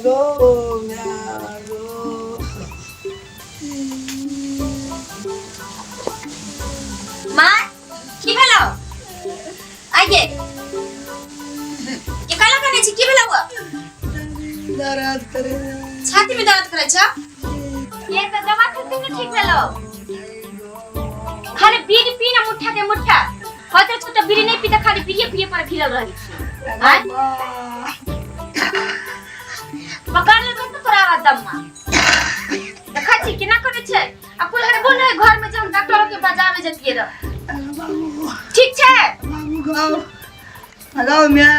Go my go. माँ की भेलौ आइए के काला कने छी की भेलौ दर्द करे। छाती में दर्द करे छ ये त दवा खेते ने ठीक भेलौ। खाली बीड़ी पी ना मुठ्ठा के मुठ्ठा होते छौ त बीड़ी नहीं पीते, खाली बीड़िए पिए पर भिरल रहै छी। आय पकड़ लेबै त तोरा दम्मा देखै छी केना करै छै। आ कोई हेबो नहीं घर में जब डॉक्टर के बजावे जतिए रह। ठीक छै बाबू गौ हेलो म्या।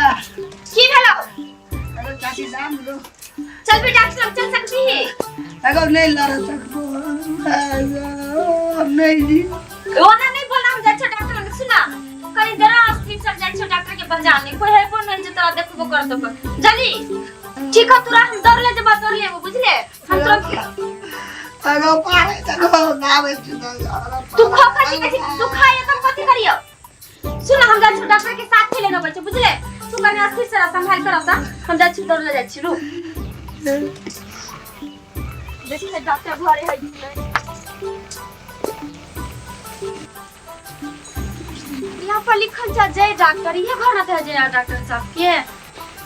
की भेलौ? अरे चाची जाम गो। चल भी डॉक्टर साहब, चल सकती है? अगर नहीं लड़ सकबो नहीं जी। ओना नहीं बोला, हम जाइ छौ डॉक्टर लग। सुना कहीं जरा अस्थिर सब जाइ छौ डॉक्टर के बजाने, कोई हेबो नहीं जे तोरा देखबो करतो। जल्दी ठीक है, तोरा हम दौड़ ले जब दौड़ लेबो, बुझले? हम तोरा अगर पारे तक नावे। तू खो खा छी कथी तू खाए त कथी करियो? सुन हम जाइ छौ डॉक्टर के साथ खेले न बच्चे, बुझले? तू कने अस्थिर से संभाल कर रहता, हम जाइ छी दौड़ ले जाइ छी। रुक देखिए डॉक्टर घरे है कि नहीं। यहाँ पर लिखल छै जय डॉक्टर, इहे घर ना जय डॉक्टर साहब के।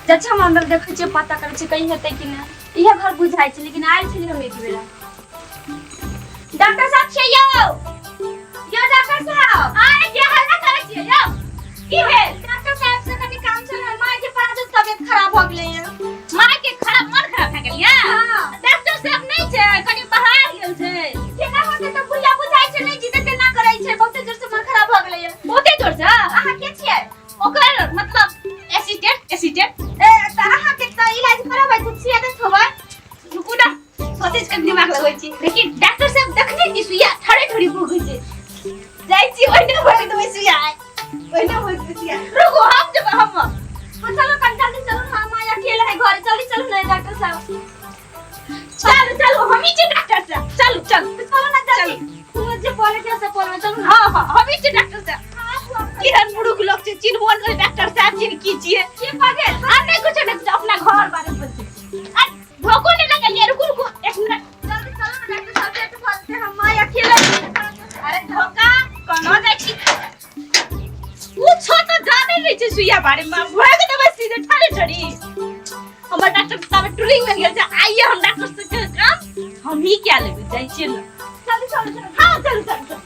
जाइ हम अंदर देखै छियै, पता करै छियै कहीं हेतै कि नहि। इहे घर बुझाइ छै, लेकिन आयल छलियै हम एक बेरा। डॉक्टर साहब छियै यौ? यौ डॉक्टर साहब, आय के हल्ला करै छियै यौ? की भेल? डॉक्टर साहब से कनि काम छल। माय के बड़ा जो तबियत खराब भ गेलै यौ। माय के खराब मन खराब भए गेल या? हाँ। डॉक्टर साहब नहीं छै, कनि बाहर गेल छै। केना होतै त बुढ़िया बुझाइ छै नहि जीते तेना करै छै, बहुते जोर से मन खराब भ गेलै यौ। बहुते जोर से? अहाँ के छियै? ओकर मतलब असिस्टेंट। असिस्टेंट। ए त अहाँ के त इलाज करबै त छियै दैत होबै। रुकू ना, सोचै छी, कनि दिमाग लगबै छी। लेकिन डॉक्टर साहब देखने छी सुइया ठड़े ठड़ी भोगै छै। जाइ छी ओहिने भोग देबै सुइया, ओहिने भोग देबै सुइया। रुकू, हम जेबै हम। हाँ चलो कनि जल्दी चलू ना, माँ अकेले है घर, जल्दी चलू ना डॉक्टर साहब। चलू चलू, हम ही छी डॉक्टर साहब, चलू चलू। तो चलो ना जल्दी, तू जे बोले के से बोलमे, चलू ना। हाँ हाँ, हम ही छी डॉक्टर साहब। केहन मुरुख लोग छै, चिन्हबो नहि डॉक्टर साहब छियै की छियै। के पागल? आ नहि कुछो नहि कुछो, अपना घर बारे में बोलते। आ धोखो नहि लगलियै। रुकू रुकू एक मिनट। जल्दी चलो ना डॉक्टर साहब, लेट भऽ जेतै, हम माँ अकेले है। अरे धोखा कोना जाइ छी? कुछो तऽ जानै नहि छै सुइया बारे में, भोग देबै सीधे ठड़े ठड़ी। हमर डॉक्टर साहब टूरिंग में गेल छै, आइए हम डॉक्टर से के काम हम ही क्या लेबै। जाइ छियै ने। जल्दी चलू चलू। हाँ चलू चलू चलू।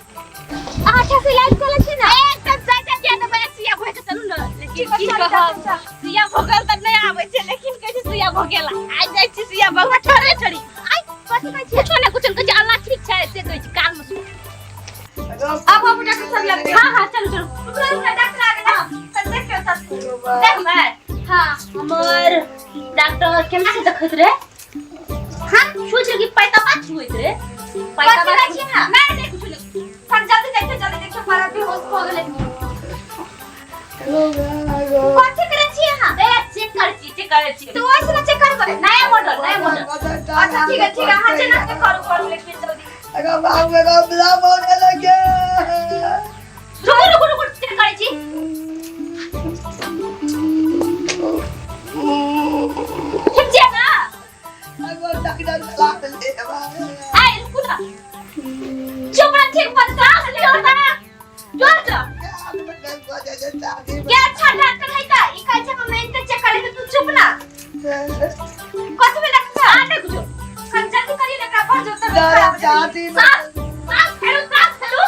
अहाँ अच्छा से इलाज कऽ लै छी ना? एकदम जाइ जाइ के देबै सुइया भोग के, चलू ने। लेकिन ठीक है, की चलू कहब, डॉक्टर साहब। सुइया भोगल तऽ नहि आबै छै, लेकिन कहै छै सुइया भोगेला आइ जाइ छी सुइया भोगबा ठड़े ठड़ी। आइ कथी कहै छियै? कुछो नहि कुछो नहि कहै छै, अल्लाह ठीक छै से कहै छै कान में सुन। आबू आबू डॉक्टर साहब लग। हाँ हाँ, चलू चलू। रुक रुक, डॉक्टर आ गेल। चल देख के सब देखबै। हाँ। हमर डॉक्टर केना से देखैत रहे, हम सोच रहे कि पैताबा छुएत रहे। कथी कहै छी अहाँ? नहीं नहीं, कुछो नहीं। हम जल्दी देखियो, जल्दी देखियो, बड़ा बेहोश भऽ गेलै। कथी करै छी अहाँ? ए चेक करै छी, चेक करै छी। तो ओइसे ना चेक करबै? नया मॉडल, नया मॉडल। अच्छा ठीक है ठीक है, अहाँ जेना से करू करू, लेकिन जल्दी। अगर बाबू गो बिला बोले लगे। रुकू रुकू रुकू, चेक करै छी। ठीक छै ना? अगर डॉक्टर चला ले। आइ रुकू ना, चुप रह। ठीक भऽ जेतै, लियो ता जोर जो। ये अच्छा डॉक्टर है त ई कहै छै हम मेन चेक करे त तू चुप ना। कथी में डॉक्टर साहब? आ नहि कुछो। कनि जल्दी करियो ना, एकरा भऽ जेतै तबियत खराब। सांस सांस फेरू, सांस फेरू।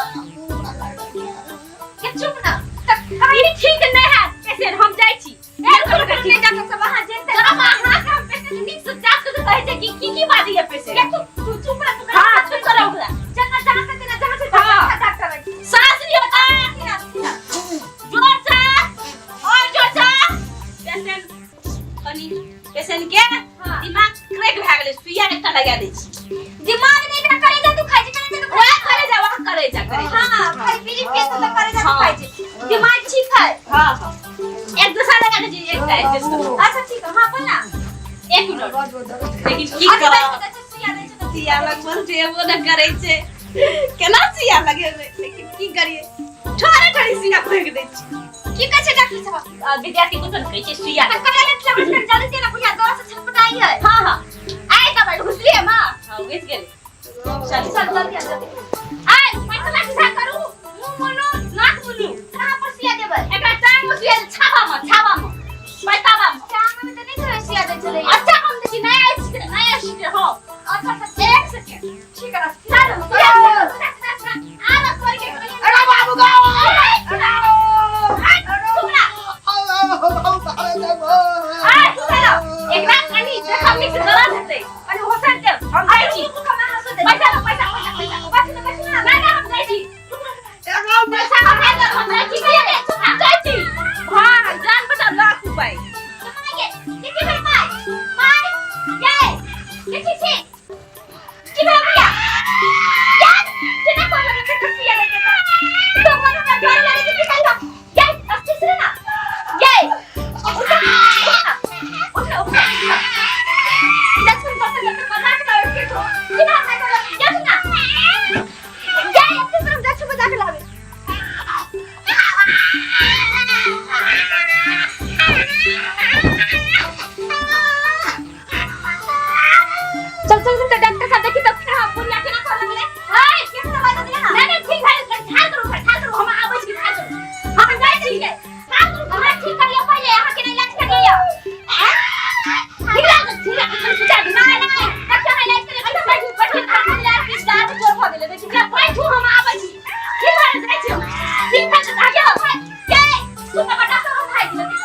के चुप ना त ई ठीक नहि है पेशेंट, हम जाइ छी। ए रुकू रुकू, नहि डॉक्टर साहब, अहाँ जेतै। हम अहाँके हम पेशेंट नीक से जाँच कऽ के कहै छै कि की की बाजैया पेशेंट। ये तू तू चुप रह तू। हाँ चुप करो ओकरा। जेना जहाँ से तेना जहाँ से। हाँ। अच्छा डॉक्टर है। सांस लियो ता ना ना। जोर से और जोर से। पेशेंट कनी पेशेंट के हाँ। दिमाग क्रैक भए गेलै, सुइया एकटा लगा दै छी। दिमाग नहीं बे करे जा, तू खाइ छै करे जा तू। वएह करे जा, वएह करे जा करे जा। हां, खाइ पी के तो करे जा तू हाँ। खाइ छै, दिमाग ठीक है। हाँ हाँ, एक दूसरा लगा दै छी एकटा एक दूसरा। अच्छा ठीक है, हां बोल ना। एक मिनट, लेकिन की अच्छा कहब, अच्छा सुइया दै छै तऽ सुइया लगबल छै, एबो न करै छै, केना सुइया लगेबै? लेकिन की करियै, ठोरे ठोरे सुइया भोगि दै छी। की कहै छै डॉक्टर साहब? आ, विद्यार्थी कुछो नहि कहै छै सुइया। पर कहे ले लगै छै, जल्दी से ना बुढ़िया दौड़ से छटपटाई नहीं है। हां हां आइ त भाई घुसलिए मां। हां घुस गेल। चल चल जल्दी आ जल्दी। आइ पैसा हिसाब करू, मुंह मुनू नाक मुनू। कहाँ पर सिया देबै? एकरा टांग में सुइया दे, छाबा में, छाबा में, पैताबा में। टांग में तऽ नहि कहै सिया दै छलै। अच्छा हम देखी नया छी, नया छी। हां अच्छा अच्छा एक सेकंड। ठीक है। चल सुइया दे, आना करके। अरे बाबू गो, एकरा कनी देखब नीक से दर्द हेतै, कनी होसर देब। हम जाइ छी। पैसा लो, पैसा, पैसा, पैसा। बैठू ना, बैठू ना। ना ना, हम जाइ छी। पैसा हम जाइ छी, हम जाइ छी, हम जाइ छी। हां जान बचा लाख रुपए। के की भेल माय? माय ये के छी छी की भेल भैया? यार केना कहलक के सुइया दै के? तो मन हमरा डर लागे छै। की कहलक ये? अच्छे से ना ये। उठ उठ उठ। दस मिनट बर्तन बर्तन मजाक लावे के तो केना हमरा कहलक ये ना ये? अच्छे से हम जाछू मजाक लावे। चल चल चल, डॉक्टर साहब देखी तो फिर हम बुढ़िया केना कर लगले। हाय केना दवाई दे देला? नहीं नहीं, ठीक है। ठार करू, ठार करू, हम आबै छी। ठार करू, हम जाइ छी। ठार करू। हमरा ठीक करियो पहिले, अहाँ के इलाज करियो। ठीक लागल, ठीक लागल, कनी सुझा दे। नहीं नहीं, कच्चा है इलाज करियो। बैठू बैठू, अहाँ किछु दाँत जोर भऽ गेलै, देखियौ। ना, बैठू, हम आबै छी। ठीक भऽ जाइ छी हम। ठीक भऽ जेतै। आगे ये सुन, बड़ा डॉक्टर हम भागि गेलै।